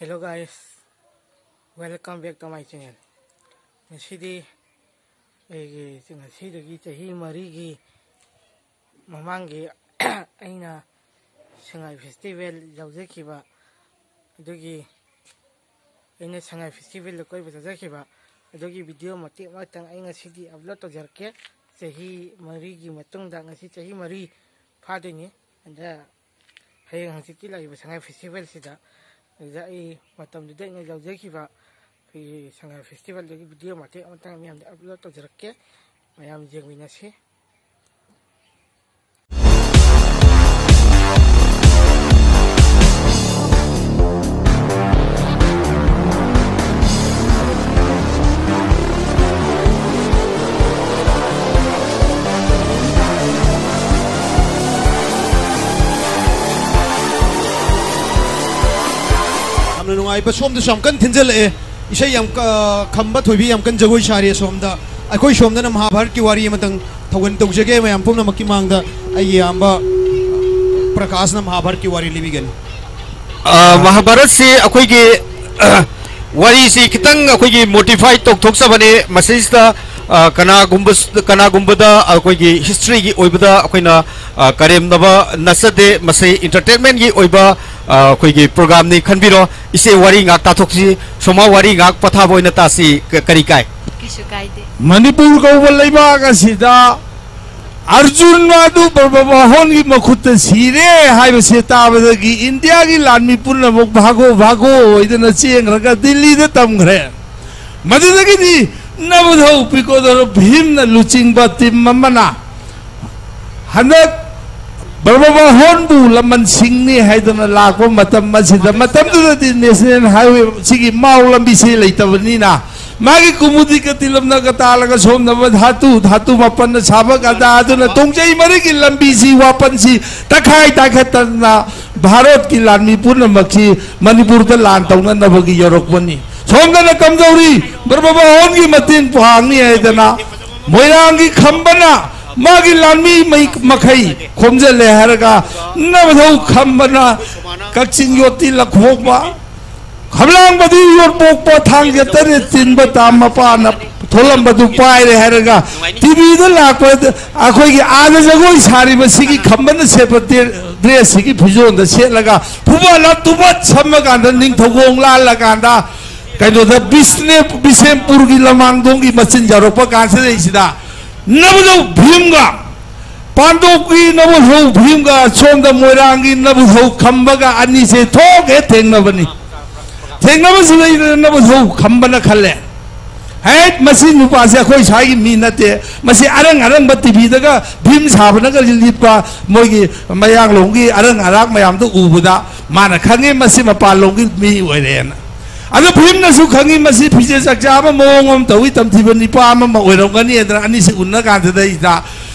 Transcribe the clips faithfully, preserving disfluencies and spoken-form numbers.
Hello guys, welcome back to my channel. ꯉꯁꯤꯗꯤ ꯑꯩꯒꯤ ꯉꯁꯤꯗꯒꯤ ꯆꯍꯤ ꯃꯔꯤꯒꯤ ꯃꯃꯥꯡꯒꯤ ꯑꯩꯅ ꯁꯉꯥꯏ ꯐꯦꯁꯇꯤꯚꯦꯜ ꯌꯥꯎꯖꯈꯤꯕ ꯑꯗꯨꯒꯤ ꯑꯩꯅ ꯁꯉꯥꯏ ꯐꯦꯁꯇꯤꯚꯦꯜꯗ ꯀꯣꯏꯕ ꯆꯠꯆꯈꯤꯕ ꯑꯗꯨꯒꯤ ꯚꯤꯗꯤꯑꯣ ꯃꯇꯦꯛ ꯑꯃꯇꯪ ꯑꯩ ꯉꯁꯤꯗꯤ ꯑꯞꯂꯣꯗ ꯇꯧꯖꯔꯛꯀꯦ꯫ ꯆꯍꯤ ꯃꯔꯤꯒꯤ ꯃꯇꯨꯡꯗ ꯉꯁꯤ ꯆꯍꯤ ꯃꯔꯤ ꯐꯥꯗꯣꯏꯅꯤ꯫ ꯑꯗ ꯍꯌꯦꯡ ꯍꯪꯆꯤꯠꯀꯤ ꯂꯥꯛꯏꯕ ꯁꯉꯥꯏ ꯐꯦꯁꯇꯤꯚꯦꯜꯁꯤꯗ ꯑꯗꯨꯗ ꯑꯩ ꯃꯇꯝꯗꯨꯗ ꯑꯩꯅ ꯌꯥꯎꯖꯈꯤꯕ ꯑꯩꯈꯣꯏꯒꯤ ꯁꯉꯥꯏ ꯐꯦꯁꯇꯤꯚꯦꯜꯗꯨꯒꯤ ꯚꯤꯗꯤꯑꯣ ꯃꯇꯦꯛ ꯑꯃꯇꯪ ꯃꯌꯥꯝꯗ ꯑꯞꯂꯣꯗ ꯇꯧꯖꯔꯛꯀꯦ꯫ ꯃꯌꯥꯝ ꯌꯦꯡꯃꯤꯟꯅꯁꯤ꯫ ꯌꯥꯝꯅ ꯅꯨꯡꯉꯥꯏꯕ꯫ ꯁꯣꯝꯗꯁꯨ ꯌꯥꯝ ꯀꯟꯅ ꯊꯤꯟꯖꯜꯂꯛꯑꯦ꯫ ꯏꯁꯩ ꯌꯥꯝ ꯀ-, ꯈꯝꯕ ꯊꯣꯏꯕꯤ ꯌꯥꯝ ꯀꯟꯅ ꯖꯒꯣꯏ ꯁꯥꯔꯤ ꯑꯁꯣꯝꯗ꯫ ꯑꯩꯈꯣꯏ ꯁꯣꯝꯗꯅ ꯃꯍꯥꯚꯥꯔꯠꯀꯤ ꯋꯥꯔꯤ ꯑꯃꯇꯪ ꯊꯧꯒꯟ ꯇꯧꯖꯒꯦ ꯃꯌꯥꯝ ꯄꯨꯝꯅꯃꯛꯀꯤ ꯃꯥꯡꯗ꯫ ꯑꯩꯒꯤ ꯏꯌꯥꯝꯕ ꯄ꯭ꯔꯀꯥꯁꯅ ꯃꯍꯥꯚꯥꯔꯠꯀꯤ ꯋꯥꯔꯤ ꯂꯤꯕꯤꯒꯅꯤ꯫ ꯑ, ꯃꯍꯥꯚꯥꯔꯠꯁꯤ ꯑꯩꯈꯣꯏꯒꯤ, ꯑ, ꯋꯥꯔꯤꯁꯤ ꯈꯤꯇꯪ ꯑꯩꯈꯣꯏꯒꯤ ꯃꯣꯗꯤꯐꯥꯏ ꯇꯧꯊꯣꯛꯆꯕꯅꯦ꯫ ꯃꯁꯤꯁꯤꯗ, ꯑ, ꯀꯅꯥꯒꯨꯝꯕ, ꯀꯅꯥꯒꯨꯝꯕꯗ ꯑꯩꯈꯣꯏꯒꯤ ꯍꯤꯁꯇ꯭ꯔꯤꯒꯤ ꯑꯣꯏꯕꯗ ꯑꯩꯈꯣꯏꯅ, ꯑ, ꯀꯔꯦꯝꯅꯕ ꯅꯠꯆꯗꯦ꯫ ꯃꯁꯤ ꯏꯟꯇꯔꯇꯦꯟꯃꯦꯟꯒꯤ ꯑꯣꯏꯕ, ꯑ, ꯑꯩꯈꯣꯏꯒꯤ ꯄ꯭ꯔꯣꯒ꯭ꯔꯥꯝꯅꯤ ꯈꯟꯕꯤꯔꯣ꯫ ꯏꯆꯦ, ꯋꯥꯔꯤ ꯉꯥꯛ ꯇꯥꯊꯣꯛꯁꯤ꯫ ꯁꯣꯃꯥ, ꯋꯥꯔꯤ ꯉꯥꯛ ꯄꯣꯊꯥꯕ ꯑꯣꯏꯅ ꯇꯥꯁꯤ꯫ ꯀ-, ꯀꯔꯤ ꯀꯥꯏ? ꯀꯩꯁꯨ ꯀꯥꯏꯗꯦ꯫ ꯃꯅꯤꯄꯨꯔ ꯀꯧꯕ ꯂꯩꯕꯥꯛ ꯑꯁꯤꯗ ꯑꯔꯖꯨꯟ ꯑꯗꯨ ꯕ꯭ꯔꯕꯕꯥꯍꯣꯟꯒꯤ ꯃꯈꯨꯠꯇ ꯁꯤꯔꯦ ꯍꯥꯏꯕꯁꯦ ꯇꯥꯕꯗꯒꯤ ꯏꯟꯗꯤꯌꯥꯒꯤ ꯂꯥꯟꯃꯤ ꯄꯨꯝꯅꯃꯛ ꯚꯥꯒꯣ ꯚꯥꯒꯣ ꯑꯣꯏꯗꯅ ꯆꯦꯟꯈ꯭ꯔꯒ ꯗꯤꯜꯂꯤꯗ ꯇꯝꯈ꯭ꯔꯦ꯫ ꯃꯗꯨꯗꯒꯤꯗꯤ ꯅꯕꯙꯧ ꯄꯤꯀꯣꯗꯣꯔ ꯚꯤꯝꯅ ꯂꯨꯆꯤꯡꯕ ꯇꯤꯝ ꯑꯃꯅ ꯍꯟꯗꯛ ꯕ꯭ꯔꯕꯕꯥꯍꯣꯟꯕꯨ ꯂꯃꯟ ꯁꯤꯡꯅꯤ ꯍꯥꯏꯗꯨꯅ ꯂꯥꯛꯄ ꯃꯇꯝ ꯑꯁꯤꯗ, ꯃꯇꯝꯗꯨꯗꯗꯤ ꯅꯦꯁꯅꯦꯜ ꯍꯥꯏꯋꯦ ꯁꯤꯒꯤ ꯃꯥꯎ ꯂꯝꯕꯤꯁꯤ ꯂꯩꯇꯕꯅꯤꯅ, ꯃꯥꯒꯤ ꯀꯨꯃꯨꯗꯤ ꯀꯇꯤꯂꯝꯅꯒ ꯇꯥꯜꯂꯒ ꯁꯣꯝꯅꯕ ꯙꯥꯇꯨ, ꯙꯥꯇꯨ ꯃꯥꯄꯟꯅ ꯁꯥꯕ ꯒꯗꯥ ꯑꯗꯨꯅ ꯇꯣꯡꯖꯩ ꯃꯔꯤꯒꯤ ꯂꯝꯕꯤꯁꯤ, ꯋꯥꯄꯟꯁꯤ ꯇꯛꯈꯥꯏ ꯇꯥꯈꯠꯇꯅ ꯚꯥꯔꯠꯀꯤ ꯂꯥꯟꯃꯤ ꯄꯨꯝꯅꯃꯛꯁꯤ ꯃꯅꯤꯄꯨꯔꯗ ꯂꯥꯟ ꯇꯧꯅꯅꯕꯒꯤ ꯌꯧꯔꯛꯄꯅꯤ꯫ ꯁꯣꯝꯗꯅ ꯀꯝꯗꯧꯔꯤ? ꯕ꯭ꯔꯕꯕꯥꯍꯣꯟꯒꯤ ꯃꯇꯦꯡ ꯄꯥꯡꯅꯤ ꯍꯥꯏꯗꯅ ꯃꯣꯏꯔꯥꯡꯒꯤ ꯈꯝꯕꯅ ꯃꯥꯒꯤ ꯂꯥꯟꯃꯤ ꯃꯩ-, ꯃꯈꯩ ꯈꯣꯝꯖꯤꯜꯂꯦ ꯍꯥꯏꯔꯒ ꯅꯕꯙꯧ ꯈꯝꯕꯅ ꯀꯛꯆꯤꯡ ꯌꯣꯠꯇꯤ ꯂꯈꯣꯡꯕ, ꯈꯝꯂꯥꯡꯕꯗꯤ ꯌꯣꯠꯄꯣꯛꯄ ꯊꯥꯡꯖ ꯇꯔꯦꯠ ꯆꯤꯟꯕ ꯇꯥ ꯃꯄꯥꯅ ꯊꯣꯛꯂꯝꯕꯗꯨ ꯄꯥꯏꯔꯦ ꯍꯥꯏꯔꯒ ꯇꯤꯚꯤꯗ ꯂꯥꯛꯄ ꯑꯩꯈꯣꯏꯒꯤ ꯑꯥꯗ ꯖꯒꯣꯏ ꯁꯥꯔꯤꯕꯁꯤꯒꯤ ꯈꯝꯕꯅ ꯁꯦꯠꯄ ꯗ꯭ꯔꯦꯁꯁꯤꯒꯤ ꯐꯤꯖꯣꯜꯗ ꯁꯦꯠꯂꯒ ꯐꯨꯕꯥꯂ ꯇꯨꯕꯠ ꯁꯝꯃ ꯀꯥꯟꯗ ꯅꯤꯡꯊꯧꯒꯣꯡ ꯂꯥꯜꯂ ꯀꯥꯟꯗ ꯀꯩꯅꯣꯗ ꯕꯤꯁꯅꯦ ꯕꯤꯁꯦꯝꯄꯨꯔꯒꯤ ꯂꯃꯥꯡꯗꯣꯡꯒꯤ ꯃꯆꯤꯟ ꯌꯥꯎꯔꯛꯄ ꯀꯥꯟꯁꯤꯗꯩꯁꯤꯗ ꯅꯕꯗꯧ ꯚꯤꯝꯒ ꯄꯥꯟꯗꯣꯞꯀꯤ ꯅꯕꯨꯙꯧ ꯚꯤꯝꯒ ꯁꯣꯝꯗ ꯃꯣꯏꯔꯥꯡꯒꯤ ꯅꯕꯨꯙꯧ ꯈꯝꯕꯒ ꯑꯅꯤꯁꯦ ꯊꯣꯛ ꯍꯦꯛ ꯊꯦꯡꯅꯕꯅꯤ꯫ ꯊꯦꯡꯅꯕꯁꯤꯗꯩꯗ ꯅꯕꯨꯙꯧ ꯈꯝꯕꯅ ꯈꯜꯂꯦ, "ꯍꯦꯠ, ꯃꯁꯤ ꯅꯨꯄꯥꯁꯦ ꯑꯩꯈꯣꯏ ꯁ꯭ꯋꯥꯏꯒꯤ ꯃꯤ ꯅꯠꯇꯦ꯫ ꯃꯁꯤ ꯑꯔꯪ ꯑꯔꯪꯕ ꯇꯤꯚꯤꯗꯒ ꯚꯤꯝ ꯁꯥꯕꯅꯒ ꯂꯤꯠꯄ ꯃꯣꯏꯒꯤ ꯃꯌꯥꯡꯂꯣꯝꯒꯤ ꯑꯔꯪ ꯑꯔꯥꯛ ꯃꯌꯥꯝꯗꯣ ꯎꯕꯗ ꯃꯥꯅ ꯈꯪꯉꯤ ꯃꯁꯤ ꯃꯄꯥꯟꯂꯣꯝꯒꯤ ꯃꯤ ꯑꯣꯏꯔꯦꯅ"꯫ ꯑꯗꯣ ꯚꯤꯝꯅꯁꯨ ꯈꯪꯉꯤ ꯃꯁꯤ ꯐꯤꯖꯦꯠ ꯆꯥꯛꯆꯥ ꯑꯃ ꯃꯑꯣꯡ ꯑꯃ ꯇꯧꯏ, ꯇꯝꯊꯤꯕ ꯅꯤꯄꯥ ꯑꯃ ꯑꯣꯏꯔꯝꯒꯅꯤ ꯍꯥꯏꯗꯅ ꯑꯅꯤꯁꯤ ꯎꯟꯅ ꯀꯥꯟꯁꯤꯗꯩꯗ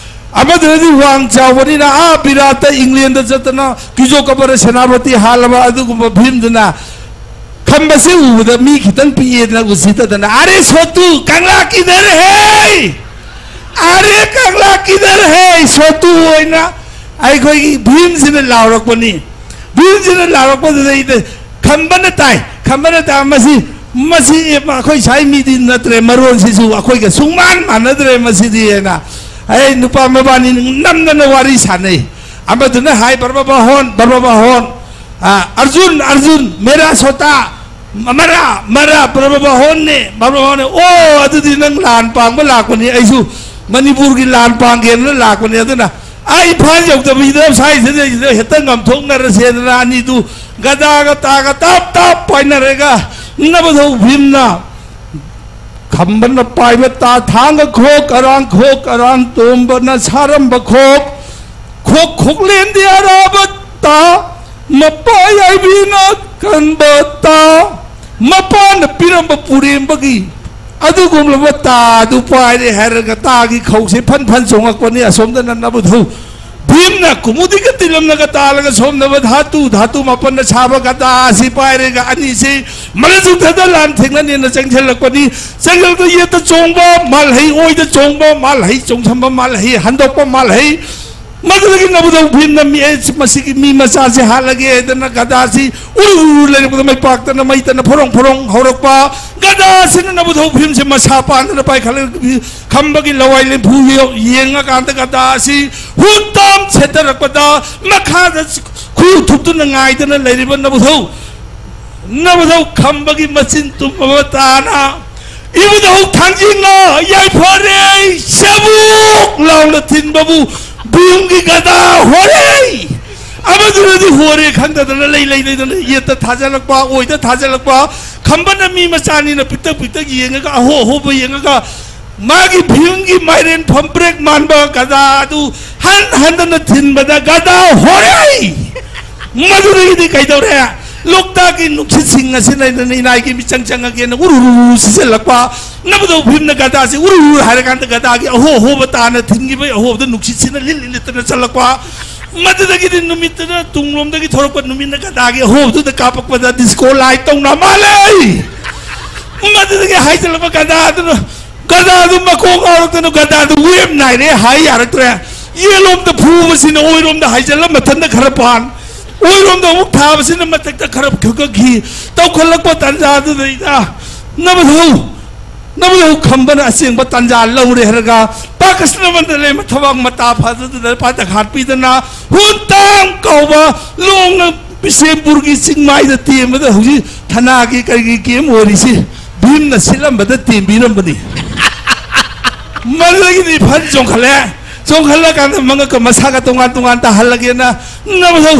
ꯑꯃꯗꯨꯅꯗꯤ ꯋꯥꯡ ꯆꯥꯎꯕꯅꯤꯅ ꯑꯥ ꯕꯤꯔꯥꯠꯇ ꯏꯪꯂꯦꯟꯗ ꯆꯠꯇꯅ ꯀꯤꯖꯣ ꯀꯕꯔ ꯁꯦꯅꯥꯄꯇꯤ ꯍꯥꯜꯂꯕ ꯑꯗꯨꯒꯨꯝꯕ ꯚꯤꯝꯗꯨꯅ ꯈꯝꯕꯁꯦ ꯎꯕꯗ ꯃꯤ ꯈꯤꯇꯪ ꯄꯤꯛꯑꯦꯗꯅ ꯎꯁꯤꯠꯇꯗꯅ, "ꯑꯔꯦ ꯁꯣꯇꯨ, ꯀꯪꯂꯥ ꯀꯤꯗꯔ ꯍꯦ! ꯑꯔꯦ ꯀꯪꯂꯥ ꯀꯤꯗꯔ ꯍꯦ!" ꯁꯣꯇꯨ ꯑꯣꯏꯅ ꯑꯩꯈꯣꯏꯒꯤ ꯚꯤꯝꯁꯤꯅ ꯂꯥꯎꯔꯛꯄꯅꯤ꯫ ꯚꯤꯝꯁꯤꯅ ꯂꯥꯎꯔꯛꯄꯗꯨꯗꯩꯗ ꯈꯝꯕꯅ ꯇꯥꯏ꯫ ꯈꯝꯕꯅ ꯇꯥ, "ꯃꯁꯤ, ꯃꯁꯤ ꯑꯩꯈꯣꯏ ꯁꯥꯏ ꯃꯤꯗꯤ ꯅꯠꯇ꯭ꯔꯦ, ꯃꯔꯣꯟꯁꯤꯁꯨ ꯑꯩꯈꯣꯏꯒ ꯁꯨꯡꯃꯥꯟ ꯃꯥꯟꯅꯗ꯭ꯔꯦ ꯃꯁꯤꯗꯤ" ꯍꯥꯏꯅ ꯑꯩ ꯅꯨꯄꯥ ꯃꯕꯥꯅꯤ ꯅꯝꯗꯅ ꯋꯥꯔꯤ ꯁꯥꯟꯅꯩ꯫ ꯑꯃꯗꯨꯅ ꯍꯥꯏ, "ꯕ꯭ꯔꯕ ꯕꯥꯍꯣꯟ, ꯕ꯭ꯔꯕ ꯕꯥꯍꯣꯟ, ꯑ, ꯑꯔꯖꯨꯟ, ꯑꯔꯖꯨꯟ, ꯃꯦꯔꯥ ꯁꯣꯇꯥ, ꯃꯔꯥ, ꯃꯔꯥ, ꯕ꯭ꯔꯕ ꯕꯥꯍꯣꯟꯅꯦ, ꯕ꯭ꯔꯕ ꯕꯥꯍꯣꯟꯅꯦ꯫ ꯑꯣ, ꯑꯗꯨꯗꯤ ꯅꯪ ꯂꯥꯟ ꯄꯥꯡꯕ ꯂꯥꯛꯄꯅꯤ, ꯑꯩꯁꯨ ꯃꯅꯤꯄꯨꯔꯒꯤ ꯂꯥꯟ ꯄꯥꯡꯒꯦꯅ ꯂꯥꯛꯄꯅꯤ꯫ ꯑꯗꯨꯅ ꯑꯩ ꯏꯝꯐꯥꯜ ꯌꯧꯗꯕꯤꯗ ꯁ꯭ꯋꯥꯏꯁꯤꯗꯩꯁꯤꯗ ꯍꯦꯛꯇ ꯉꯝꯊꯣꯛꯅꯔꯁꯦꯗꯅ" ꯑꯅꯤꯗꯨ ꯒꯗꯥꯒ ꯇꯥꯒ ꯇꯞ ꯇꯞ ꯄꯥꯏꯅꯔꯒ ꯅꯕꯗꯧ ꯚꯤꯝꯅ ꯈꯝꯕꯅ ꯄꯥꯏꯕ ꯇꯥ ꯊꯥꯡꯒ ꯈꯣꯛ ꯑꯔꯥꯡ ꯈꯣꯛ ꯑꯔꯥꯡ ꯇꯣꯝꯕꯅ ꯁꯥꯔꯝꯕ ꯈꯣꯛ ꯈꯣꯛ ꯈꯣꯛꯂꯦꯟꯗꯤ ꯑꯔꯥꯕ ꯇꯥ ꯃꯄꯥ ꯌꯥꯏꯕꯤꯅ ꯀꯟꯕ ꯇꯥ ꯃꯄꯥꯅ ꯄꯤꯔꯝꯕ ꯄꯨꯔꯦꯝꯕꯒꯤ ꯑꯗꯨꯒꯨꯝꯂꯕ ꯇꯥ ꯑꯗꯨ ꯄꯥꯏꯔꯦ ꯍꯥꯏꯔꯒ ꯇꯥꯒꯤ ꯈꯧꯁꯦ ꯐꯟ ꯐꯟ ꯆꯣꯡꯉꯛꯄꯅꯤ꯫ ꯑꯁꯣꯝꯗꯅ ꯅꯕꯨꯙꯧ ꯚꯤꯝꯅ ꯀꯨꯃꯨꯗꯤꯒ ꯇꯤꯂꯝꯅꯒ ꯇꯥꯜꯂꯒ ꯁꯣꯝꯗꯕ ꯙꯥꯇꯨ, ꯙꯥꯇꯨ ꯃꯥꯄꯟꯅ ꯁꯥꯕ ꯒꯗꯥ ꯑꯁꯤ ꯄꯥꯏꯔꯒ ꯑꯅꯤꯁꯤ ꯃꯂꯖꯨꯗꯗ ꯂꯥꯟ ꯊꯦꯡꯅꯅꯦꯅ ꯆꯪꯁꯤꯜꯂꯛꯄꯅꯤ꯫ ꯆꯪꯁꯤꯜꯂꯛꯇ ꯌꯦꯠꯇ ꯆꯣꯡꯕ ꯃꯥꯜꯍꯩ, ꯑꯣꯏꯗ ꯆꯣꯡꯕ ꯃꯥꯜꯍꯩ, ꯆꯣꯡꯁꯝꯕ ꯃꯥꯜꯍꯩ, ꯍꯟꯗꯣꯛꯄ ꯃꯥꯜꯍꯩ, ꯃꯗꯨꯗꯒꯤ ꯅꯕꯨꯙꯧ ꯚꯤꯝꯅ ꯃꯤ, "ꯑꯦ, ꯃꯁꯤꯒꯤ ꯃꯤ ꯃꯆꯥꯁꯤ ꯍꯥꯠꯂꯒꯦ" ꯍꯥꯏꯗꯅ ꯒꯗꯥꯁꯤ ꯎꯔꯨ ꯎꯔꯨ ꯂꯩꯔꯛꯄꯗ ꯃꯩꯄꯥꯛꯇꯅ ꯃꯩꯇꯅ ꯐꯣꯔꯣꯡ ꯐꯣꯔꯣꯡ ꯍꯧꯔꯛꯄ꯫ ꯒꯗꯥꯁꯤꯅ ꯅꯕꯨꯙꯧ ꯚꯤꯝꯁꯦ ꯃꯁꯥ ꯄꯥꯟꯗꯅ ꯄꯥꯏꯈꯠꯂꯛ ꯈꯝꯕꯒꯤ ꯂꯋꯥꯏ ꯂꯦꯝꯐꯨ ꯌꯦꯡꯉꯀꯥꯟꯗ ꯒꯗꯥ ꯑꯁꯤ ꯍꯨꯟꯇꯥꯝ ꯁꯦꯠꯇꯔꯛꯄꯗ ꯃꯈꯥꯗ ꯈꯨ ꯊꯨꯞꯇꯨꯅ ꯉꯥꯏꯗꯅ ꯂꯩꯔꯤꯕ ꯅꯕꯨꯙꯧ, ꯅꯕꯨꯙꯧ ꯈꯝꯕꯒꯤ ꯃꯆꯤꯟ ꯇꯨꯝꯃꯕ ꯇꯥꯅ ꯏꯕꯨꯙꯧ ꯊꯥꯡꯖꯤꯡꯅ ꯌꯥꯏꯐꯔꯦ ꯁꯦꯕꯨꯛ ꯂꯥꯎꯅ ꯊꯤꯟꯕꯕꯨ ꯚꯤꯝꯒꯤ ꯒꯗꯥ ꯍꯣꯔꯦ꯫ ꯑꯃꯗꯨꯅꯗꯤ ꯍꯣꯔꯦ ꯈꯪꯗꯗꯅ ꯂꯩ ꯂꯩ ꯂꯩꯗꯅ ꯌꯦꯠꯇ ꯊꯥꯖꯤꯜꯂꯛꯄ, ꯑꯣꯏꯗ ꯊꯥꯖꯤꯜꯂꯛꯄ, ꯈꯝꯕꯅ ꯃꯤ ꯃꯆꯥꯅꯤꯅ ꯄꯤꯛꯇꯛ ꯄꯤꯛꯇꯛ ꯌꯦꯡꯉꯒ ꯑꯍꯣ ꯑꯍꯣꯕ ꯌꯦꯡꯉꯒ ꯃꯥꯒꯤ ꯚꯤꯝꯒꯤ ꯃꯥꯏꯔꯦꯟ ꯐꯝꯕ꯭ꯔꯦꯛ ꯃꯥꯟꯕ ꯒꯗꯥ ꯑꯗꯨ ꯍꯟ ꯍꯟꯗꯅ ꯊꯤꯟꯕꯗ ꯒꯗꯥ ꯍꯣꯔꯦ! ꯃꯗꯨꯗꯒꯤꯗꯤ ꯀꯩꯗꯧꯔꯦ? ꯂꯣꯛꯇꯥꯛꯀꯤ ꯅꯨꯡꯁꯤꯠꯁꯤꯡ ꯑꯁꯤꯅ ꯏꯅꯥꯏꯒꯤ ꯃꯤꯆꯪ ꯆꯪꯉꯒꯦꯅ ꯎꯔꯨ ꯎꯔꯨ ꯁꯤꯖꯤꯜꯂꯛꯄ꯫ ꯅꯕꯨꯙꯧ ꯚꯤꯝꯅ ꯒꯗꯥꯁꯤ ꯎꯔꯨ ꯎꯔꯨ ꯍꯥꯏꯔꯀꯥꯟꯗ ꯒꯗꯥꯒꯤ ꯑꯍꯣ ꯑꯍꯣꯕ ꯇꯥꯅ ꯊꯤꯟꯈꯤꯕ ꯑꯍꯣꯕꯗ ꯅꯨꯡꯁꯤꯠꯁꯤꯅ ꯂꯤꯠ ꯂꯤꯠ ꯂꯤꯠꯇꯅ ꯆꯠꯂꯛꯄ꯫ ꯃꯗꯨꯗꯒꯤꯗꯤ ꯅꯨꯃꯤꯠꯇꯨꯅ ꯇꯨꯡꯂꯣꯝꯗꯒꯤ ꯊꯣꯔꯛꯄ ꯅꯨꯃꯤꯠꯅ ꯒꯗꯥꯒꯤ ꯑꯍꯣꯕꯗꯨꯗ ꯀꯥꯞꯄꯛꯄꯗ ꯗꯤꯁꯀꯣ ꯂꯥꯏꯠ ꯇꯧꯅ ꯃꯥꯜꯂꯦ꯫ ꯃꯗꯨꯗꯒꯤ ꯍꯥꯏꯖꯤꯜꯂꯛꯄ ꯒꯗꯥ ꯑꯗꯨꯅ ꯒꯗꯥꯗꯨ ꯃꯀꯣꯛ ꯉꯥꯎꯔꯛꯇꯅ ꯒꯗꯥꯗꯨ ꯋꯦꯞ ꯅꯥꯏꯔꯦ ꯍꯥꯏ ꯌꯥꯔꯛꯇ꯭ꯔꯦ꯫ ꯌꯦꯠꯂꯣꯝꯗ ꯐꯨꯕꯁꯤꯅ ꯑꯣꯏꯔꯣꯝꯗ ꯍꯥꯏꯖꯜꯂ ꯃꯊꯟꯇ ꯈꯔ ꯄꯥꯟ, ꯑꯣꯏꯔꯣꯝꯗ ꯑꯃꯨꯛ ꯊꯥꯕꯁꯤꯅ ꯃꯊꯛꯇ ꯈꯔ ꯈꯨꯀꯛꯈꯤ꯫ ꯇꯧꯈꯠꯂꯛꯄ ꯇꯥꯟꯖꯥꯗꯨꯗꯩꯗ ꯅꯕꯨꯙꯧ, ꯅꯕꯨꯙꯧ ꯈꯝꯕꯅ ꯑꯁꯦꯡꯕ ꯇꯥꯟꯖꯥ ꯂꯧꯔꯦ ꯍꯥꯏꯔꯒ ꯄꯥꯀꯁꯅ ꯃꯟꯗꯂꯦ ꯃꯊꯕꯥꯛ ꯃꯇꯥ ꯐꯥꯗꯗꯅ ꯄꯥꯇ ꯈꯥꯠꯄꯤꯗꯅ ꯍꯨꯟꯇꯥꯡ ꯀꯧꯕ ꯂꯣꯡꯅ ꯕꯤꯁꯦꯝꯄꯨꯔꯒꯤ ꯆꯤꯡꯃꯥꯏꯗ ꯇꯦꯝꯕꯗ ꯍꯧꯖꯤꯛ ꯊꯅꯥꯒꯤ ꯀꯔꯤꯒꯤ ꯀꯦꯝ ꯑꯣꯏꯔꯤꯁꯤ ꯚꯤꯝꯅ ꯁꯤꯠꯂꯝꯕꯗ ꯇꯦꯝꯕꯤꯔꯝꯕꯅꯤ꯫ ꯃꯗꯨꯗꯒꯤꯗꯤ ꯐꯟ ꯆꯣꯡꯈꯠꯂꯦ꯫ ꯆꯣꯡꯈꯠꯂꯀꯥꯟꯗ ꯃꯉꯛꯀ ꯃꯁꯥꯒ ꯇꯣꯉꯥꯟ ꯇꯣꯉꯥꯟ ꯇꯥꯍꯜꯂꯒꯦꯅ ꯅꯕꯨꯙꯧ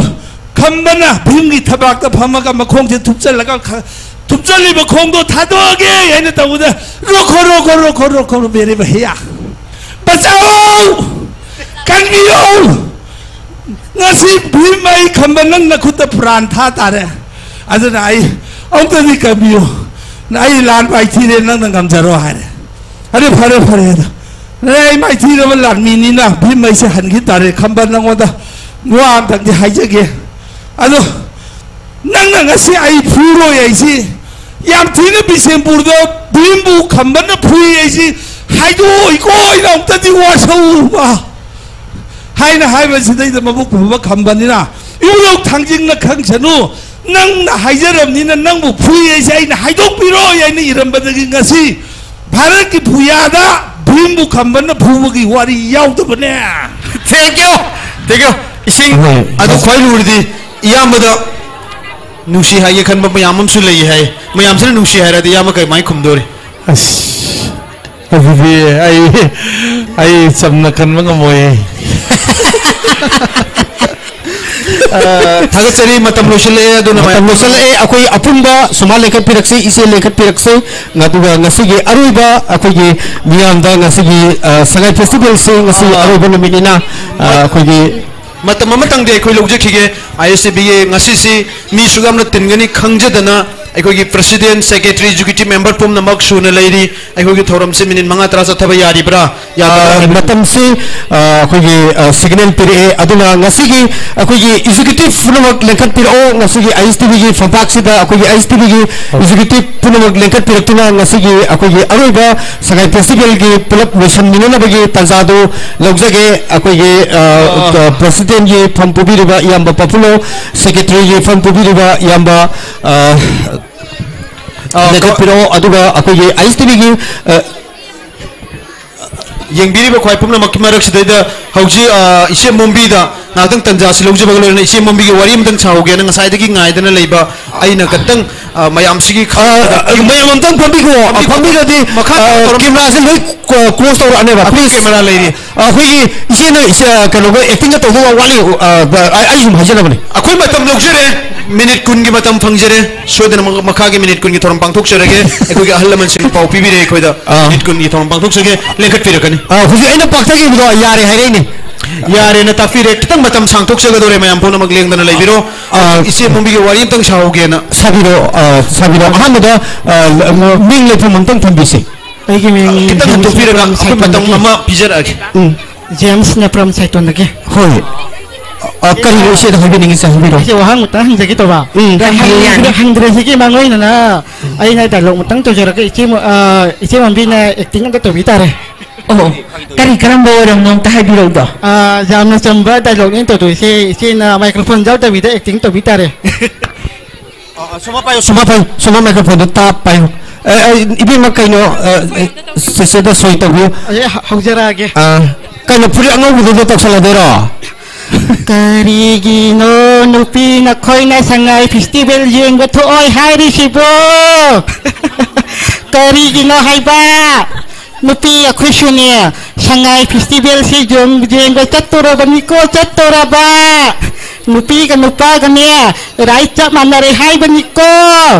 ꯈꯝꯕꯅ ꯚꯤꯝꯒꯤ ꯊꯕꯥꯛꯇ ꯐꯝꯃꯒ ꯃꯈꯣꯡꯁꯦ ꯊꯨꯞꯆꯜꯂꯒ ꯈ-, ꯊꯨꯞꯆꯜꯂꯤꯕ ꯈꯣꯡꯗꯣ ꯊꯥꯗꯣꯛꯑꯒꯦ ꯍꯥꯏꯅ ꯇꯧꯕꯗ ꯔꯣꯈꯣ ꯔꯣꯈꯣ ꯔꯣꯈꯣ ꯔꯣꯈꯣ ꯃꯦꯔꯦ ꯚꯩꯌꯥ ꯕꯆꯥꯎ! ꯀꯟꯕꯤꯌꯨ! ꯉꯁꯤ ꯚꯤꯝ ꯑꯩ ꯈꯝꯕ ꯅꯪ ꯅꯈꯨꯠꯇ ꯄ꯭ꯔꯥꯟ ꯊꯥ ꯇꯥꯔꯦ꯫ ꯑꯗꯨꯅ ꯑꯩ ꯑꯃꯨꯛꯇꯗꯤ ꯀꯟꯕꯤꯌꯨ꯫ ꯑꯩ ꯂꯥꯟ ꯃꯥꯏꯊꯤꯔꯦ, ꯅꯪꯅ ꯉꯝꯖꯔꯣ ꯍꯥꯏꯔꯦ꯫ ꯑꯗꯨ ꯐꯔꯦ ꯐꯔꯦ ꯑꯗꯣ꯫ ꯑꯩ ꯃꯥꯏꯊꯤꯔꯕ ꯂꯥꯟꯃꯤꯅꯤꯅ ꯚꯤꯝ ꯑꯩꯁꯦ ꯍꯟꯈꯤ ꯇꯥꯔꯦ꯫ ꯈꯝꯕ ꯅꯪꯉꯣꯟꯗ ꯋꯥ ꯑꯝꯇꯪꯗꯤ ꯍꯥꯏꯖꯒꯦ꯫ ꯑꯗꯣ ꯅꯪꯅ ꯉꯁꯤ ꯑꯩ ꯐꯨꯔꯣꯏ ꯍꯥꯏꯁꯤ ꯌꯥꯝ ꯊꯤꯅ ꯕꯤꯁꯦꯝꯄꯨꯔꯗ ꯚꯤꯝꯕꯨ ꯈꯝꯕꯅ ꯐꯨꯏ ꯍꯥꯏꯁꯤ ꯍꯥꯏꯗꯣꯛꯏꯀꯣ ꯑꯩꯅ ꯑꯃꯨꯛꯇꯗꯤ ꯋꯥꯁꯧꯕ꯫ ꯍꯥꯏꯅ ꯍꯥꯏꯕꯁꯤꯗꯩꯗ ꯃꯕꯨꯛ ꯐꯕ ꯈꯝꯕꯅꯤꯅ, ꯏꯕꯨꯙꯧ ꯊꯥꯡꯖꯤꯡꯅ ꯈꯪꯁꯅꯨ, ꯅꯪꯅ ꯍꯥꯏꯖꯔꯕꯅꯤꯅ ꯅꯪꯕꯨ ꯐꯨꯏ ꯍꯥꯏꯁꯦ ꯑꯩꯅ ꯍꯥꯏꯗꯣꯛꯄꯤꯔꯣꯏ ꯍꯥꯏꯅ ꯏꯔꯝꯕꯗꯒꯤ ꯉꯁꯤ ꯚꯥꯔꯠꯀꯤ ꯐꯨꯌꯥꯗ ꯚꯤꯝꯕꯨ ꯈꯝꯕꯅ ꯐꯨꯕꯒꯤ ꯋꯥꯔꯤ ꯌꯥꯎꯗꯕꯅꯦ꯫ Thank you, thank you꯫ ꯏꯁꯤꯡ꯫ ꯍꯣꯏ꯫ ꯑꯗꯨ ꯈ꯭ꯋꯥꯏ ꯂꯨꯔꯤꯗꯤ ꯏꯌꯥꯝꯕꯗ ꯅꯨꯡꯁꯤ ꯍꯥꯏꯒꯦ ꯈꯟꯕ ꯃꯌꯥꯝ ꯑꯃꯁꯨ ꯂꯩ ꯍꯥꯏ꯫ ꯃꯌꯥꯝꯁꯤꯅ ꯅꯨꯡꯁꯤ ꯍꯥꯏꯔꯗꯤ ꯏꯌꯥꯝꯕ ꯀꯃꯥꯏꯅ ꯈꯨꯝꯗꯣꯔꯤ? ꯑꯁ, ꯑꯗꯨꯗꯤ ꯑꯩ, ꯑꯩ ꯆꯝꯅ ꯈꯟꯕ ꯉꯝꯃꯣꯏꯌꯦ꯫ ꯑ, ꯊꯥꯒꯠꯆꯔꯤ꯫ ꯃꯇꯝ ꯂꯣꯏꯁꯤꯜꯂꯛꯑꯦ, ꯑꯗꯨꯅ ꯃꯇꯝ ꯃꯌꯥꯝ ꯂꯣꯏꯁꯤꯜꯂꯛꯑꯦ꯫ ꯑꯩꯈꯣꯏ ꯑꯄꯨꯟꯕ ꯁꯨꯃꯥꯏꯅ ꯂꯦꯡꯈꯠꯄꯤꯔꯛꯁꯤ, ꯏꯆꯦ ꯂꯦꯡꯈꯠꯄꯤꯔꯛꯁꯤ꯫ ꯑꯗꯨꯒ ꯉꯁꯤꯒꯤ ꯑꯔꯣꯏꯕ ꯑꯩꯈꯣꯏꯒꯤ ꯃꯤꯌꯥꯝꯗ ꯉꯁꯤꯒꯤ, ꯑ, ꯁꯉꯥꯏ ꯐꯦꯁꯇꯤꯚꯦꯜꯁꯤ ꯉꯁꯤ ꯑ, ꯑꯔꯣꯏꯕ ꯅꯨꯃꯤꯠꯅꯤꯅ, ꯑ, ꯑꯩꯈꯣꯏꯒꯤ ꯃꯇꯝ ꯑꯃꯇꯪꯗꯤ ꯑꯩꯈꯣꯏ ꯂꯧꯖꯈꯤꯒꯦ꯫ ꯑꯥꯏ ꯑꯦꯁ ꯇꯤ ꯚꯤꯒꯤ ꯉꯁꯤꯁꯤ ꯃꯤ ꯁꯨꯛ ꯌꯥꯝꯅ ꯇꯤꯟꯒꯅꯤ ꯈꯪꯖꯗꯅ ꯑꯩꯈꯣꯏꯒꯤ president, secretary, executive member ꯄꯨꯝꯅꯃꯛ ꯁꯨꯅ ꯂꯩꯔꯤ꯫ ꯑꯩꯈꯣꯏꯒꯤ ꯊꯧꯔꯝꯁꯤ ꯃꯤꯅꯤꯠ ꯃꯉꯥ ꯇꯔꯥ ꯆꯠꯊꯕ ꯌꯥꯔꯤꯕ꯭ꯔꯥ? ꯌꯥꯗꯕ꯭ꯔꯥ ꯑ, ꯍꯥꯏꯕꯗꯨ ꯃꯇꯝꯁꯤ, ꯑ, ꯑꯩꯈꯣꯏꯒꯤ, ꯑ, signal ꯄꯤꯔꯛꯑꯦ꯫ ꯑꯗꯨꯅ ꯉꯁꯤꯒꯤ ꯑꯩꯈꯣꯏꯒꯤ executive ꯄꯨꯝꯅꯃꯛ ꯂꯦꯡꯈꯠꯄꯤꯔꯛꯑꯣ꯫ ꯉꯁꯤꯒꯤ ꯑꯥꯏ ꯑꯦꯁ ꯇꯤ ꯚꯤꯒꯤ ꯐꯝꯄꯥꯛꯁꯤꯗ ꯑꯩꯈꯣꯏꯒꯤ ꯑꯥꯏ ꯑꯦꯁ ꯇꯤ ꯚꯤꯒꯤ executive ꯄꯨꯝꯅꯃꯛ ꯂꯦꯡꯈꯠꯄꯤꯔꯛꯇꯨꯅ ꯉꯁꯤꯒꯤ ꯑꯩꯈꯣꯏꯒꯤ ꯑꯔꯣꯏꯕ ꯁꯉꯥꯏ ꯐꯦꯁꯇꯤꯚꯦꯜꯒꯤ ꯄꯨꯂꯞ ꯂꯣꯏꯁꯤꯟꯃꯤꯟꯅꯅꯕꯒꯤ ꯇꯥꯟꯖꯥꯗꯨ ꯂꯧꯖꯒꯦ꯫ ꯑꯩꯈꯣꯏꯒꯤ, ꯑ, ꯑ, presidentꯒꯤ ꯐꯝ ꯄꯨꯕꯤꯔꯤꯕ ꯏꯌꯥꯝꯕ ꯄꯥꯄꯨꯂꯣ, secretaryꯒꯤ ꯐꯝ ꯄꯨꯕꯤꯔꯤꯕ ꯏꯌꯥꯝꯕ, ꯑ, ꯑ, ꯂꯦꯡꯈꯠꯄꯤꯔꯛꯑꯣ꯫ ꯑꯗꯨꯒ ꯑꯩꯈꯣꯏꯒꯤ ꯑꯥꯏ ꯑꯦꯁ ꯇꯤ ꯚꯤꯒꯤ, ꯑ, ꯌꯦꯡꯕꯤꯔꯤꯕ ꯈ꯭ꯋꯥꯏ ꯄꯨꯝꯅꯃꯛꯀꯤ ꯃꯔꯛꯁꯤꯗꯩꯗ ꯍꯧꯖꯤꯛ, ꯑ, ꯏꯆꯦ ꯃꯣꯝꯕꯤꯗ ꯉꯥꯏꯍꯥꯛꯇꯪ ꯇꯟꯖꯥꯁꯤ ꯂꯧꯖꯕꯒ ꯂꯣꯏꯅꯅ ꯏꯆꯦ ꯃꯣꯝꯕꯤꯒꯤ ꯋꯥꯔꯤ ꯑꯃꯇꯪ ꯁꯥꯍꯧꯒꯦꯅ ꯉꯁꯥꯏꯗꯒꯤ ꯉꯥꯏꯗꯅ ꯂꯩꯕ ꯑꯩꯅ ꯈꯛꯇꯪ, ꯑ, ꯃꯌꯥꯝꯁꯤꯒꯤ ꯑ, ꯈꯪ-, ꯑ, ꯃꯌꯥꯝ ꯑꯝꯇꯪ ꯐꯝꯕꯤꯈꯣ꯫ ꯐꯝꯕꯤꯈꯣ꯫ ꯐꯝꯕꯤꯔꯗꯤ, ꯃꯈꯥ ꯑ, ꯇꯧꯔꯝ-, cameraꯁꯦ ꯂꯣꯏ ꯀꯣ-, close ꯇꯧꯔꯛꯑꯅꯦꯕ꯫ ꯑꯗꯨ please꯫ Camera ꯂꯩꯔꯤ꯫ ꯑ, ꯑꯩꯈꯣꯏꯒꯤ ꯏꯆꯦꯅ ꯏꯆꯦ, ꯑ, ꯀꯩꯅꯣꯒ actingꯒ ꯇꯧꯕ ꯋꯥꯠꯂꯤ, ꯑ, ꯑ, ꯑꯩ, ꯑꯩ ꯁꯨꯝ ꯍꯥꯏꯖꯅꯕꯅꯦ꯫ ꯑꯩꯈꯣꯏ ꯃꯇꯝ ꯂꯧꯖꯔꯦ, ꯃꯤꯅꯤꯠ ꯀꯨꯟꯒꯤ ꯃꯇꯝ ꯐꯪꯖꯔꯦ꯫ ꯁꯣꯏꯗꯅ ꯃ-, ꯃꯈꯥꯒꯤ ꯃꯤꯅꯤꯠ ꯀꯨꯟꯒꯤ ꯊꯧꯔꯝ ꯄꯥꯡꯊꯣꯛꯆꯔꯒꯦ꯫ ꯑꯩꯈꯣꯏꯒꯤ ꯑꯍꯜ ꯂꯃꯟꯁꯤꯡꯅ ꯄꯥꯎ ꯄꯤꯕꯤꯔꯦ ꯑꯩꯈꯣꯏꯗ꯫ ꯑꯥ꯫ ꯃꯤꯅꯤꯠ ꯀꯨꯟꯒꯤ ꯊꯧꯔꯝ ꯄꯥꯡꯊꯣꯛꯆꯒꯦ, ꯂꯦꯡꯈꯠꯄꯤꯔꯛꯀꯅꯤ꯫ ꯑꯥ, ꯍꯧꯖꯤꯛ ꯑꯩꯅ ꯄꯥꯛꯊꯈꯤꯕꯗꯣ ꯌꯥꯔꯦ ꯍꯥꯏꯔꯛꯏꯅꯦ꯫ ꯌꯥꯔꯦꯅ ꯇꯥꯛꯄꯤꯔꯦ꯫ ꯈꯤꯇꯪ ꯃꯇꯝ ꯁꯥꯡꯊꯣꯛꯆꯒꯗꯧꯔꯦ, ꯃꯌꯥꯝ ꯄꯨꯝꯅꯃꯛ ꯂꯦꯡꯗꯅ ꯂꯩꯕꯤꯔꯣ꯫ ꯑꯥ꯫ ꯏꯆꯦ ꯃꯣꯝꯕꯤꯒꯤ ꯋꯥꯔꯤ ꯑꯝꯇꯪ ꯁꯥꯍꯧꯒꯦꯅ꯫ ꯁꯥꯕꯤꯔꯣ, ꯑꯥ, ꯁꯥꯕꯤꯔꯣ꯫ ꯑꯍꯥꯟꯕꯗ, ꯑꯥ, ꯃꯤꯡ ꯂꯩꯐꯝ ꯑꯝꯇꯪ ꯊꯝꯕꯤꯁꯦ꯫ ꯑꯩꯒꯤ ꯃꯤꯡ ꯈꯤꯇꯪ ꯖꯦꯝꯁ ꯍꯟꯗꯣꯛꯄꯤꯔꯒ ꯅꯦꯄ꯭ꯔꯝ ꯑꯩꯈꯣꯏ ꯃꯇꯝ ꯁꯥꯏꯇꯣꯟꯗꯒꯤ꯫ ꯑꯃ ꯄꯤꯖꯔꯛꯑꯒꯦ꯫ ꯎꯝ꯫ ꯖꯦꯝꯁ ꯅꯦꯄ꯭ꯔꯝ ꯁꯥꯏꯇꯣꯟꯗꯒꯤ꯫ ꯍꯣꯏ꯫ ꯑ, ꯀꯔꯤꯅꯣ ꯏꯆꯦꯗ ꯍꯥꯏꯕꯤꯅꯤꯡꯉꯤꯁꯦ, ꯍꯥꯏꯕꯤꯔꯣ꯫ ꯑꯩꯁꯦ ꯋꯥꯍꯪ ꯑꯃꯇ ꯍꯪꯖꯒꯦ ꯇꯧꯕ꯫ ꯎꯝ꯫ ꯑꯗ ꯌꯥꯅꯤ, ꯌꯥꯅꯤ꯫ ꯍꯪꯗ꯭ꯔꯦ-, ꯍꯪꯗ꯭ꯔꯦꯁꯤꯒꯤ ꯃꯥꯡꯑꯣꯏꯅꯅ ꯑꯩꯅ dialogue ꯑꯃꯇꯪ ꯇꯧꯖꯔꯒ ꯏꯆꯦ ꯃ-, ꯑ, ꯏꯆꯦ ꯃꯣꯝꯕꯤꯅ acting ꯑꯝꯇ ꯇꯧꯕꯤ ꯇꯥꯔꯦ꯫ ꯑꯣ, ꯀꯔꯤ ꯀꯔꯝꯕ ꯑꯣꯏꯔꯝꯅꯣ ꯑꯝꯇ ꯍꯥꯏꯕꯤꯔꯛꯎꯗꯣ꯫ ꯑꯥ, ꯌꯥꯝꯅ ꯆꯝꯕ dialogue ꯅꯦ ꯇꯧꯗꯣꯏꯁꯦ꯫ ꯏꯆꯦꯅ microphone ꯌꯥꯎꯗꯕꯤꯗ acting ꯇꯧꯕꯤ ꯇꯥꯔꯦ꯫ ꯑ, ꯑ, ꯁꯣꯝ ꯄꯥꯏꯌꯨ, ꯁꯣꯝ ꯄꯥꯏꯌꯨ, ꯁꯣꯝ microphone ꯗꯣ ꯇꯥꯞ ꯄꯥꯏꯌꯨ꯫ ꯑ, ꯑ, ꯏꯕꯦꯝꯃ, ꯀꯩꯅꯣ, ꯑ, ꯑ, ꯁꯤꯁꯇꯔꯗ ꯁꯣꯏ ꯇꯧꯕꯤꯌꯨ꯫ ꯑꯩ ꯍ-, ꯍꯧꯖꯔꯛꯑꯒꯦ꯫ ꯑ, ꯀꯩꯅꯣ, ꯐꯨꯔꯤꯠ ꯑꯉꯧꯕꯗꯨꯗ ꯇꯧꯁꯜꯂꯗꯣꯏꯔꯣ? ꯀꯔꯤꯒꯤꯅꯣ ꯅꯨꯄꯤ ꯅꯈꯣꯏꯅ ꯁꯉꯥꯏ festival ꯌꯦꯡꯕ ꯊꯣꯛꯑꯣꯏ ꯍꯥꯏꯔꯤꯁꯤꯕꯣ? ꯀꯔꯤꯒꯤꯅꯣ ꯍꯥꯏꯕ? ꯅꯨꯄꯤ ꯑꯩꯈꯣꯏꯁꯨꯅꯦ, ꯁꯉꯥꯏ festival ꯁꯤ ꯌꯦꯡ-, ꯌꯦꯡꯕ ꯆꯠꯇꯣꯔꯕꯅꯤꯀꯣ, ꯆꯠꯇꯣꯔꯕ꯫ ꯅꯨꯄꯤꯒ ꯅꯨꯄꯥꯒꯅꯦ, right ꯆꯞ ꯃꯥꯟꯅꯔꯦ ꯍꯥꯏꯕꯅꯤꯀꯣ꯫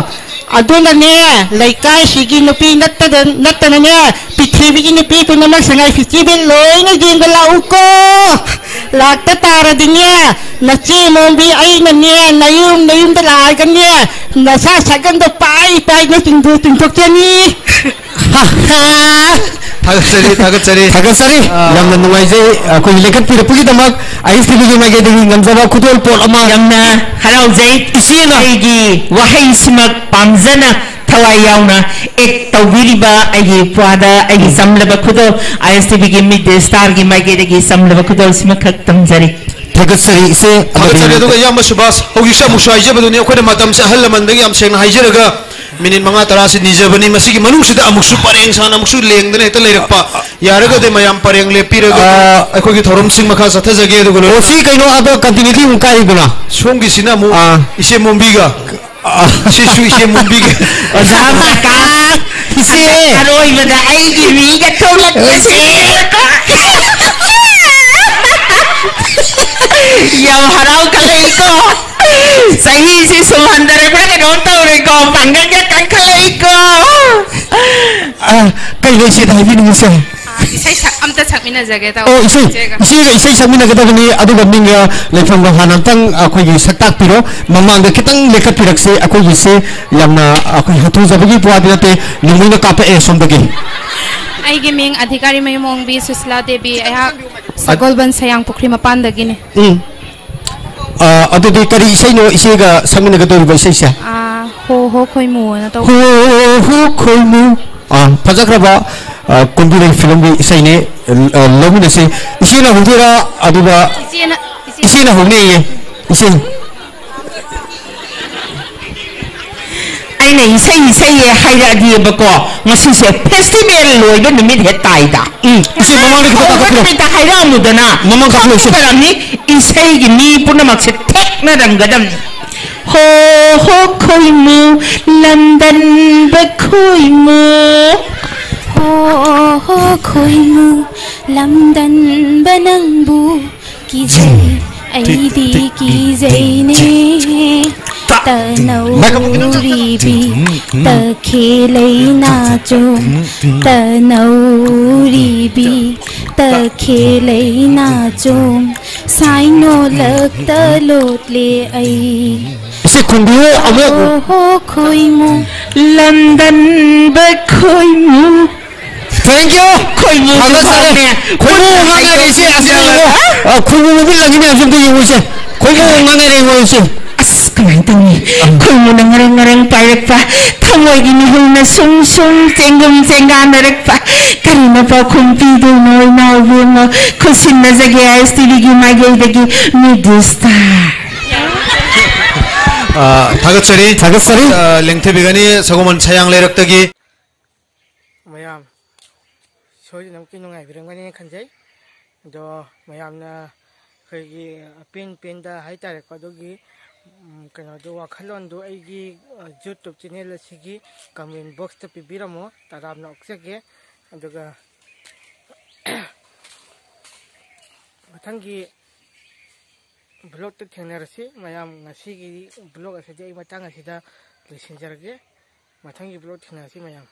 ꯑꯗꯨꯅꯅꯦ, ꯂꯩꯀꯥꯏꯁꯤꯒꯤ ꯅꯨꯄꯤ ꯅꯠꯇꯗ-, ꯅꯠꯇꯅꯅꯦ, ꯄ꯭ꯔꯤꯊꯤꯕꯤꯒꯤ ꯅꯨꯄꯤ ꯄꯨꯝꯅꯃꯛ ꯁꯉꯥꯏ festival ꯂꯣꯏꯅ ꯌꯦꯡꯕ ꯂꯥꯛꯎꯀꯣ꯫ ꯂꯥꯛꯇ ꯇꯥꯔꯗꯤꯅꯦ, ꯅꯆꯦ ꯃꯣꯝꯕꯤ ꯑꯩꯅꯅꯦ, ꯅꯌꯨꯝ ꯅꯌꯨꯝꯗ ꯂꯥꯛꯑꯒꯅꯦ, ꯅꯁꯥ ꯁꯥꯒꯟꯗꯣ ꯄꯥꯏ ꯄꯥꯏꯅ ꯆꯤꯡꯊꯣꯛ-, ꯆꯤꯡꯊꯣꯛꯆꯅꯤ꯫ ꯊꯥꯒꯠꯆꯔꯤ, ꯊꯥꯒꯠꯆꯔꯤ꯫ ꯊꯥꯒꯠꯆꯔꯤ꯫ ꯑꯥ꯫ ꯌꯥꯝꯅ ꯅꯨꯡꯉꯥꯏꯖꯩ, ꯑꯩꯈꯣꯏ ꯂꯦꯡꯈꯠꯄꯤꯔꯛꯄꯒꯤꯗꯃꯛ꯫ ꯑꯥꯏ ꯑꯦꯁ ꯇꯤ ꯚꯤꯒꯤ ꯃꯥꯏꯀꯩꯗꯒꯤ ꯉꯝꯖꯕ ꯈꯨꯗꯣꯜꯄꯣꯠ ꯑꯃ꯫ ꯌꯥꯝꯅ ꯍꯔꯥꯎꯖꯩ꯫ ꯏꯆꯦꯅ ꯑꯩꯒꯤ ꯋꯥꯍꯩꯁꯤꯃꯛ ꯄꯥꯝꯖꯅ ꯊꯋꯥꯏ ꯌꯥꯎꯅ act ꯇꯧꯕꯤꯔꯤꯕ ꯑꯩꯒꯤ ꯏꯄ꯭ꯋꯥꯗ ꯑꯩꯒꯤ ꯆꯝꯂꯕ ꯈꯨꯗꯣꯜ, ꯑꯥꯏ ꯑꯦꯁ ꯇꯤ ꯚꯤꯒꯤ Media Star ꯒꯤ ꯃꯥꯏꯀꯩꯗꯒꯤ ꯆꯝꯂꯕ ꯈꯨꯗꯣꯜꯁꯤꯃꯈꯛ ꯇꯝꯖꯔꯤ꯫ ꯊꯥꯒꯠꯆꯔꯤ, ꯏꯆꯦ꯫ ꯊꯥꯒꯠꯆꯔꯤ꯫ ꯑꯃꯗꯤ ꯑꯗꯨꯒ ꯏꯌꯥꯝꯕ ꯁꯨꯕꯥꯁ, ꯍꯧꯖꯤꯛꯁꯨ ꯑꯃꯨꯛꯁꯨ ꯍꯥꯏꯖꯕꯗꯨꯅꯤ, ꯑꯩꯈꯣꯏꯅ ꯃꯇꯝꯁꯦ ꯑꯍꯜ ꯂꯃꯟꯗꯒꯤ ꯌꯥꯝ ꯁꯦꯡꯅ ꯍꯥꯏꯖꯔꯒ, ꯃꯤꯅꯤꯠ ꯃꯉꯥ ꯇꯔꯥꯁꯤ ꯅꯤꯖꯕꯅꯤ꯫ ꯃꯁꯤꯒꯤ ꯃꯅꯨꯡꯁꯤꯗ ꯑꯃꯨꯛꯁꯨ ꯄꯔꯦꯡ ꯁꯥꯅ ꯑꯃꯨꯛꯁꯨ ꯂꯦꯡꯗꯅ ꯍꯦꯛꯇ ꯂꯩꯔꯛꯄ꯫ ꯌꯥꯔꯒꯗꯤ ꯃꯌꯥꯝ ꯄꯔꯦꯡ ꯂꯦꯞꯄꯤꯔꯒ ꯑꯥ꯫ ꯑꯩꯈꯣꯏꯒꯤ ꯊꯧꯔꯝꯁꯤꯡ ꯃꯈꯥ ꯆꯠꯊꯖꯒꯦ꯫ ꯑꯗꯨꯒ ꯂꯣꯏꯅ ꯑꯣ, ꯁꯤ ꯀꯩꯅꯣ, ꯑꯗꯣ continuity ꯑꯃꯨꯛ ꯀꯥꯏꯗꯅ? ꯁꯣꯝꯒꯤꯁꯤꯅ ꯑꯃꯨꯛ ꯑꯥ꯫ ꯏꯆꯦ ꯃꯣꯝꯕꯤꯒ꯫ ꯑꯥ꯫ ꯁꯤꯁꯨ ꯏꯆꯦ ꯃꯣꯝꯕꯤꯒ꯫ ꯑꯣꯖꯥ ꯄ꯭ꯔꯀꯥꯁ, ꯏꯆꯦ꯫ ꯍꯟꯗꯛ ꯑꯔꯣꯏꯕꯗ ꯑꯩꯒꯤ ꯃꯤꯒ ꯊꯣꯛꯂꯛꯄꯁꯦ꯫ ꯌꯥꯝ ꯍꯔꯥꯎꯈꯠꯂꯛꯏꯀꯣ꯫ ꯆꯍꯤꯁꯤ ꯁꯨꯝ ꯍꯟꯊꯔꯛꯄ꯭ꯔꯥ ꯀꯩꯅꯣꯝ ꯇꯧꯔꯦꯀꯣ꯫ ꯄꯥꯡꯒꯜꯒ ꯀꯟꯈꯠꯂꯛꯏꯀꯣ꯫ ꯑ, ꯀꯩꯅꯣ ꯏꯆꯦꯗ ꯍꯥꯏꯕꯤꯅꯤꯡꯉꯤꯁꯦ? ꯑ, ꯏꯁꯩ ꯁꯛ-, ꯑꯝꯇ ꯁꯛꯃꯤꯟꯅꯖꯒꯦ ꯇꯧꯕ, ꯑꯣ, ꯏꯆꯦ, ꯏꯆꯦꯒ꯫ ꯏꯆꯦꯒ ꯏꯁꯩ ꯁꯛꯃꯤꯟꯅꯒꯗꯕꯅꯤ꯫ ꯑꯗꯨꯒ ꯃꯤꯡꯒ ꯂꯩꯐꯝꯒ ꯍꯥꯟꯅ ꯑꯝꯇꯪ ꯑꯩꯈꯣꯏꯒꯤ ꯁꯛ ꯇꯥꯛꯄꯤꯔꯣ꯫ ꯃꯃꯥꯡꯗ ꯈꯤꯇꯪ ꯂꯦꯞꯈꯠꯄꯤꯔꯛꯁꯦ꯫ ꯑꯩꯈꯣꯏꯒꯤꯁꯦ ꯌꯥꯝꯅ ꯑꯩꯈꯣꯏ ꯍꯟꯊꯨꯖꯕꯒꯤ ꯋꯥꯗꯤ ꯅꯠꯇꯦ, ꯅꯣꯡꯃꯩꯅ ꯀꯥꯞꯄꯛꯑꯦ ꯁꯣꯝꯗꯒꯤ꯫ ꯑꯩꯒꯤ ꯃꯤꯡ ꯑꯙꯤꯀꯥꯔꯤ ꯃꯌꯨꯝ ꯑꯣꯡꯕꯤ ꯁꯨꯁꯤꯂꯥ ꯗꯦꯕꯤ꯫ ꯑꯩꯍꯥꯛ ꯁꯒꯣꯜꯕꯟ ꯁꯌꯥꯡ ꯄꯨꯈ꯭ꯔꯤ ꯃꯄꯥꯟꯗꯒꯤꯅꯤ꯫ ꯎꯝ꯫ ꯑ, ꯑꯗꯨꯗꯤ ꯀꯔꯤ ꯏꯁꯩꯅꯣ ꯏꯆꯦꯒ ꯁꯛꯃꯤꯟꯅꯒꯗꯧꯔꯤꯕ ꯏꯁꯩꯁꯦ? ꯑꯥ, ꯍꯣ ꯍꯣ ꯈꯣꯏꯃꯨ ꯑꯅ ꯇꯧꯕ꯫ ꯍꯣ ꯍꯣ ꯈꯣꯏꯃꯨ꯫ ꯑꯥ, ꯐꯖꯈ꯭ꯔꯕ, ꯑꯥ, ꯀꯨꯝꯕꯤꯔꯩ ꯐꯤꯂꯝꯒꯤ ꯏꯁꯩꯅꯤ꯫ ꯑꯥ, ꯂꯧꯃꯤꯟꯅꯁꯤ꯫ ꯏꯆꯦꯅ ꯍꯧꯗꯣꯏꯔꯥ? ꯑꯗꯨꯒ ꯏꯆꯦꯅ, ꯏꯆꯦ- ꯏꯆꯦꯅ ꯍꯧꯅꯦꯌꯦ꯫ ꯏꯆꯦ꯫ ꯑꯩꯅ ꯏꯁꯩ, ꯏꯁꯩ ꯍꯥꯏꯔꯛꯑꯗꯤꯕꯀꯣ, ꯉꯁꯤꯁꯦ ꯐꯦꯁꯇꯤꯚꯦꯜ ꯂꯣꯏꯕ ꯅꯨꯃꯤꯠ ꯍꯦꯛ ꯇꯥꯏꯗ꯫ ꯎꯝ, ꯏꯆꯦ, ꯃꯃꯥꯡꯗ ꯈꯤꯇꯪ ꯍꯧꯕ ꯀꯥꯈꯠꯄꯤꯔꯣ꯫ ꯅꯨꯃꯤꯠꯇ ꯍꯥꯏꯔꯛꯑꯝꯃꯨꯗꯅ꯫ ꯃꯃꯥꯡ ꯀꯥꯈꯠꯂꯣ, ꯏꯆꯦ꯫ ꯈꯪꯒꯗꯕꯅꯤ, ꯏꯁꯩꯒꯤ ꯃꯤ ꯄꯨꯝꯅꯃꯛꯁꯦ ꯊꯦꯛꯅꯔꯝꯒꯗꯕꯅꯤ꯫ ꯍꯣ ꯍꯣ ꯈꯣꯏꯃꯨ, ꯂꯝꯗꯟꯕ ꯈꯣꯏꯃꯨ꯫ ꯍꯣ ꯍꯣ ꯈꯣꯏꯃꯨ, ꯂꯝꯗꯟꯕ ꯅꯪꯕꯨ ꯀꯤꯖꯩ, ꯑꯩꯗꯤ ꯀꯤꯖꯩꯅꯦ꯫ ꯇꯅꯧꯔꯤꯕꯤ, ꯇꯈꯦꯂꯩ ꯅꯥꯆꯣꯝ, ꯇꯅꯧꯔꯤꯕꯤ, ꯇꯈꯦꯂꯩ ꯅꯥꯆꯣꯝ, ꯁꯥꯏꯅꯣꯂꯛꯇ ꯂꯣꯠꯂꯦ ꯑꯩ꯫ ꯏꯆꯦ ꯈꯨꯟꯕꯤꯌꯨ ꯑꯃꯨꯛ꯫ ꯍꯣ ꯍꯣ ꯈꯣꯏꯃꯨ, ꯂꯝꯗꯟꯕ ꯈꯣꯏꯃꯨ꯫ Thank you꯫ ꯈꯣꯏꯃꯨ ꯊꯥꯒꯠꯆꯔꯤ꯫ ꯐꯥꯎꯅꯦ꯫ ꯈꯣꯏꯃꯨ ꯉꯥꯡꯅꯔꯦ ꯏꯆꯦ, ꯑꯁꯤꯗ ꯌꯦꯡꯉꯣ꯫ ꯑ, ꯈꯣꯏꯃꯨ ꯃꯃꯤꯠ ꯂꯪꯉꯤꯅꯦ, ꯑꯝꯇ ꯌꯦꯡꯉꯣ ꯏꯆꯦ꯫ ꯈꯣꯏꯃꯨ ꯉꯥꯡꯅꯔꯦ, ꯌꯦꯡꯉꯣ ꯏꯆꯦ꯫ ꯑꯁ, ꯀꯃꯥꯏꯅ ꯇꯧꯅꯤ? ꯈꯣꯏꯃꯨꯅ ꯉꯔꯪ ꯉꯔꯪ ꯄꯥꯏꯔꯛꯄ, ꯊꯃꯣꯏꯒꯤ ꯃꯤꯍꯨꯜꯅ ꯁꯨꯝ ꯁꯨꯝ ꯆꯦꯡꯒꯨꯝ ꯆꯦꯡꯒꯥꯟꯅꯔꯛꯄ, ꯀꯔꯤꯅ ꯄꯥꯎꯈꯨꯝ ꯄꯤꯗꯣꯏꯅꯣ ꯏꯃꯥ ꯏꯕꯦꯝꯃ? ꯈꯨꯠꯁꯤꯟꯅꯖꯒꯦ ꯑꯥꯏ ꯑꯦꯁ ꯇꯤ ꯚꯤꯒꯤ ꯃꯥꯏꯀꯩꯗꯒꯤ ꯃꯤꯗꯤꯁꯇ꯫ ꯑ, ꯊꯥꯒꯠꯆꯔꯤ꯫ ꯊꯥꯒꯠꯆꯔꯤ꯫ ꯑ, ꯂꯦꯡꯊꯕꯤꯒꯅꯤ ꯁꯒꯣꯜꯕꯟ ꯁꯌꯥꯡ ꯂꯩꯔꯛꯇꯒꯤ꯫ ꯃꯌꯥꯝ ꯁꯣꯏꯗꯅꯃꯛꯀꯤ ꯅꯨꯡꯉꯥꯏꯕꯤꯔꯝꯒꯅꯤꯅ ꯈꯟꯖꯩ꯫ ꯑꯗꯣ ꯃꯌꯥꯝꯅ ꯑꯩꯈꯣꯏꯒꯤ ꯑꯄꯦꯟ ꯄꯦꯟꯗ ꯍꯥꯏꯇꯥꯔꯦꯀꯣ, ꯑꯗꯨꯒꯤ, ꯎꯝ, ꯀꯩꯅꯣꯗꯣ, ꯋꯥꯈꯜꯂꯣꯟꯗꯣ ꯑꯩꯒꯤ, ꯑ, YouTube ꯆꯦꯅꯦꯜ ꯑꯁꯤꯒꯤ ꯀꯃꯦꯟ ꯕꯣꯛꯁꯇ ꯄꯤꯕꯤꯔꯝꯃꯣ, ꯇꯔꯥꯝꯅ ꯑꯣꯛꯆꯒꯦ꯫ ꯑꯗꯨꯒ ꯃꯊꯪꯒꯤ ꯕ꯭ꯂꯣꯛꯇ ꯊꯦꯡꯅꯔꯁꯤ꯫ ꯃꯌꯥꯝ, ꯉꯁꯤꯒꯤ ꯕ꯭ꯂꯣꯛ ꯑꯁꯤꯗꯤ ꯑꯩ ꯃꯇꯥꯡ ꯑꯁꯤꯗ ꯂꯣꯏꯁꯤꯟꯖꯔꯒꯦ꯫ ꯃꯊꯪꯒꯤ ꯕ꯭ꯂꯣꯛ ꯊꯦꯡꯅꯔꯁꯤ ꯃꯌꯥꯝ꯫